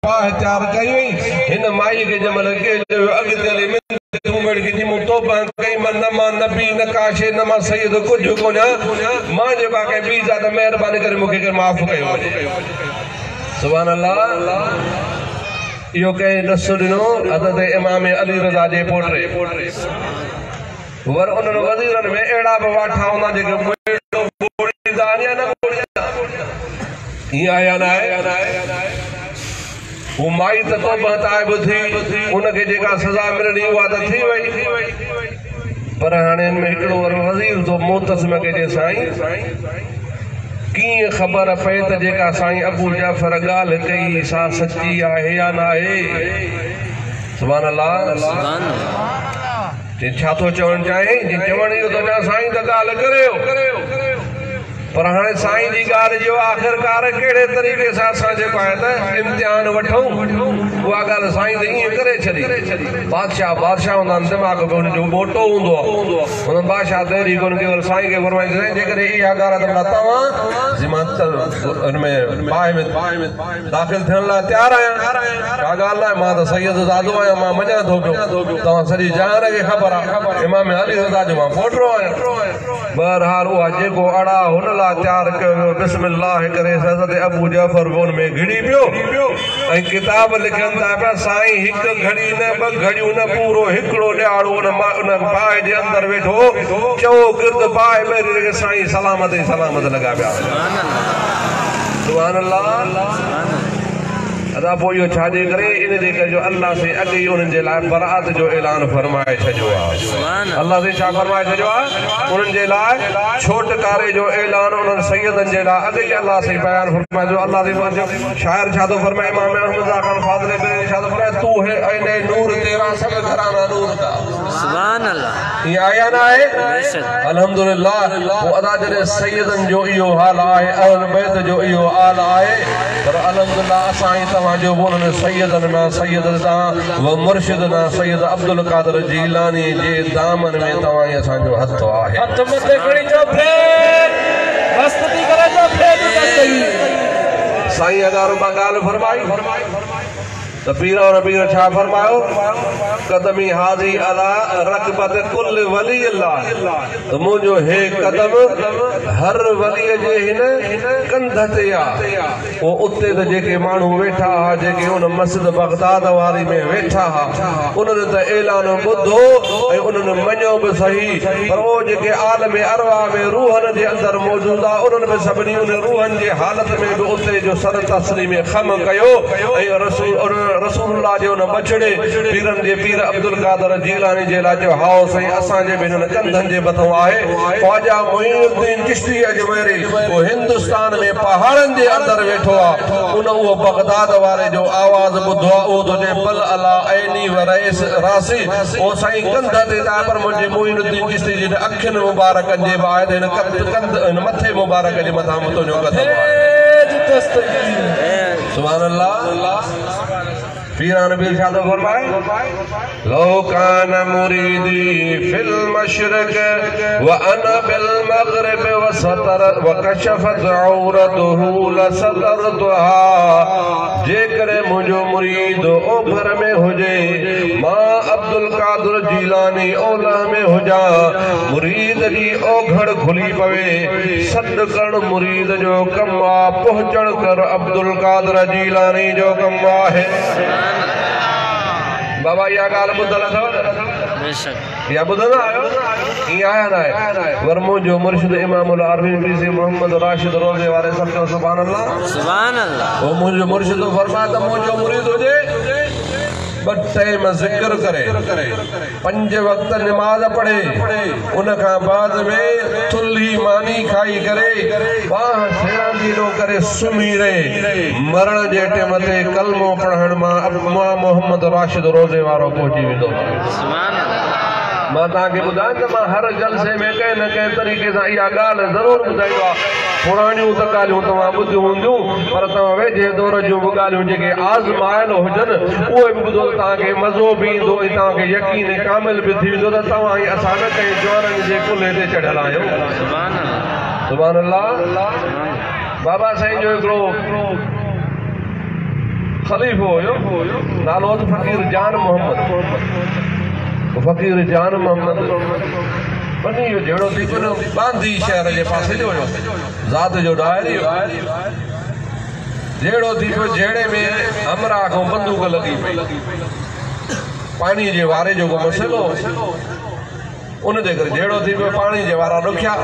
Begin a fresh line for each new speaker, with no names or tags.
باهه تيار ڪئي وئي. هن مائيء کي جنهن مهل ڪيليو ويو، اڳتي هلي منٿون ميڙ ڪئي، مون توبه ڪئي، مان نه مان نبي نه ڪا شيء، نه مان سيد ڪجهه ڪونهيان، مان جيڪو آ ڪنهن ٻي ذات مهرباني ڪري مون کي معاف ڪيو وڃي. سبحان الله اهو ڪنهن ڏس ڏنو؟ حضرت امام علي رضا جي پوٽي. ور انهن وزيرن ۾ اهڙا به واٺا هوندا جيڪي ٻيڙو ٻوڙيندا آهن يا نه ٻوڙيندا؟ ائين آهي يا نه آهي؟ هو مائي ته توبه تائب ٿي، ان کي جيڪا سزا ملڻي اها ته ٿي وئي، پر هاڻي ان ۾ هڪڙو ور وزير ٿو معتصم کي چئي سائين ڪيئن خبر پئي ته جيڪا سائين ابو جعفر ڳالهه ڪئي سا سچي آهي يا ناهي؟ سبحان الله. چي ڇا ٿو چوڻ چاهين؟ جي چوڻ اهو ٿو چاهيان سائين ته ڳالهه ڪريو پر هاڻي سائين جي ڳالهه جو آخرڪار ڪهڙي طريقي سان اسان جيڪو آهي ته امتحان وٺون اها ڳالهه سائين ته ائين ڪري ڇڏي. بادشاهه بادشاهه هوندا آهن دماغ به انهن جو موٽو هوندو آهي. هن بادشاهه دير ئي ڪونه ڪئي وري سائين کي فرمائين سائين جيڪڏهن اها ڳالهه آهي ته ڀلا توهان جي مان ان ۾ باهه ۾ داخل ٿيڻ لاء تيار آهيان. ڪا ڳالهه ناهي، مان ته سيد زادو آهيان، مان مڃان ٿو پيو، توهان سڄي جهان کي خبر آهي، امام علي رضا جو مان پوٽو آهيان. بهرحال اها جيڪو اڙاء هن لاء تيار ڪيو ويو، بسم الله ڪري حضرت ابو جعفر به ان ۾ گهڙي پيو ۽ ڪتاب لکن ٿا پيا، سائين هڪ گهڙي نه ٻه گهڙيون نه پورو هڪڙو ڏهاڙو ان باهه جي اندر ويٺو هو، چؤگرد باهه ٻري رهي، سائين سلامت ئي سلامت لڳا پيا هيا. سبحان الله ادا پوء اهو ڇا جي ڪري ان جي ڪري جو الله سائين اڳ ئي انهن جي لاء برات جو اعلان فرمائي ڇڏيو آهي الله سائين ڇا فرمائي ڇڏيو آهي انهن جي لاء ڇوٽڪاري جو اعلان انهن سيدن جي لاء اڳ ئي الله سائين بيان فرمائي ڇڏيو الله سائين شاعر ڇا ٿو فرمائي امام احمد رضا خان فاضل بريلوي ڇا ٿو فرمائي تو هي عين نور تيرا سب گهرانا نور کا
سبحان الله
ائين آهي يا نه آهي؟ الحمدلله پوء ادا جڏهن سيدن جو اهو حال آهي اهل بيت جو اهو حال آهي پر الحمدلله اسان ۽ توهان جو به انهن سيدن مان سيدنا و مرشدنا سيد عبدالقادر جيلاني جي دامن ۾ توهان ۽ اسان جو هٿ آهي.
هٿ مٿي کڻي چئو ڦير مست ٿي ڪري چئو ڦير دستگير.
سائين هزارو مان ڳالهه فرمائي. ته پيران پير ڇا فرمايو، قدمي هٰذه علي رڪبة ڪل ولي الله ته منهنجو هي قدم هر ولي جي هن ڪنڌ تي آ. پوء اتي ته جيڪي ماڻهو ويٺا ها، جيڪي ان مسجد بغداد واري ۾ ويٺا ها، انهن ته اعلان ٻڌو ۽ انهن مڃيو به سهي، پر اهو جيڪي عالم ارواح ۾ روحن جي اندر موجود آ، انهن به سڀني ان روحن جي حالت ۾ به اتي جو سر تسليم خم ڪيو ۽ رسول الله جي ان ٻچڙي پيرن جي پير عبدالقادر جيلاني جي لاء چيو هائو سائين اسان جي به هنن ڪنڌن جي مٿئون آهي خواجه معين الدين چشتي اجميري اهو هندستان ۾ پهاڙن جي اندر ويٺو آ ان اهو بغداد واري جو آواز ٻڌو آ اهو ٿو چئي بل عليٰ عيني و راسي او سائين ڪنڌ تي ته آهي پر منهنجي معين الدين چشتي جي اکين مبارڪن جي به آهي ته هن ڪنڌ هن مٿي مبارڪ جي مٿان به تنهنجو قدم آهي. سبحان الله پيران پير ڇا ٿو فرمائي لو ڪان مريدي في المشرق وانا بالمغرب وستر وڪشفت عورته لسترتها جيڪڏهن منهنجو مريد اوڀر ۾ هجي مان عبدالقادر جيلاني اولهه ۾ هجان مريد جي اوگهڙ کلي پوي، سڏ ڪرڻ مريد جو ڪم آ، پهچڻ ڪر عبدالقادر جيلاني جو ڪم آهي. بابا اها ڳالهه ٻڌل اٿو نه؟ اها ٻڌندا آهيو؟ ائين آهي يا ناهي؟ ور منهنجو مرشد امام العارفين پير سيد محمد راشد روضي واري سڀ چئو سبحان الله.
سبحان الله.
هو منهنجو مرشد ٿو فرمائي ته منهنجو مريد هجي ٻه ٽيم ذڪر ڪري. پنج وقت نماز پڙهي ان کان بعد ۾ ٿلهي ماني کائي ڪري ٻانهن سيرانديلو ڪري سمهي رهي مرڻ جي ٽيم تي ڪلمو پڙهڻ مان مان محمد راشد روضي وارو پهچي ويندو. مان توهان کي ٻڌايان ته مان هر جلسي ۾ ڪنهن نه ڪنهن طريقي سان اها ڳالهه ضرور ٻڌائيندو آهيان. پراڻيون ته ڳالهيون توهان ٻڌيون هونديون پر توهان ويجهي دور جون به ڳالهيون جيڪي آزمايل هجن اهي به ٻڌو ته توهان کي مزو به ايندو ۽ توهان کي يقين ڪامل به ٿي ويندو ته توهان ۽ اسان نه ڪنهن جوانن جي ڪلهي تي چڙهيل آهيون. سبحان الله بابا سائين جو هڪڙو خليفو هيو، نالو هوس فقير جان محمد. فقير جان محمد ٻني جو جهيڙو ٿي پيو، ٻانڌي شهر جي پاسي جو هيو، ذات جو ڏاهري هيو. جهيڙو ٿي پيو، جهيڙي ۾ همراهه کان بندوق لڳي پئي. پاڻي جي واري جو ڪو مسئلو هو، ان جي ڪري جهيڙو ٿي پيو، پاڻي جي وارا ڏکيا.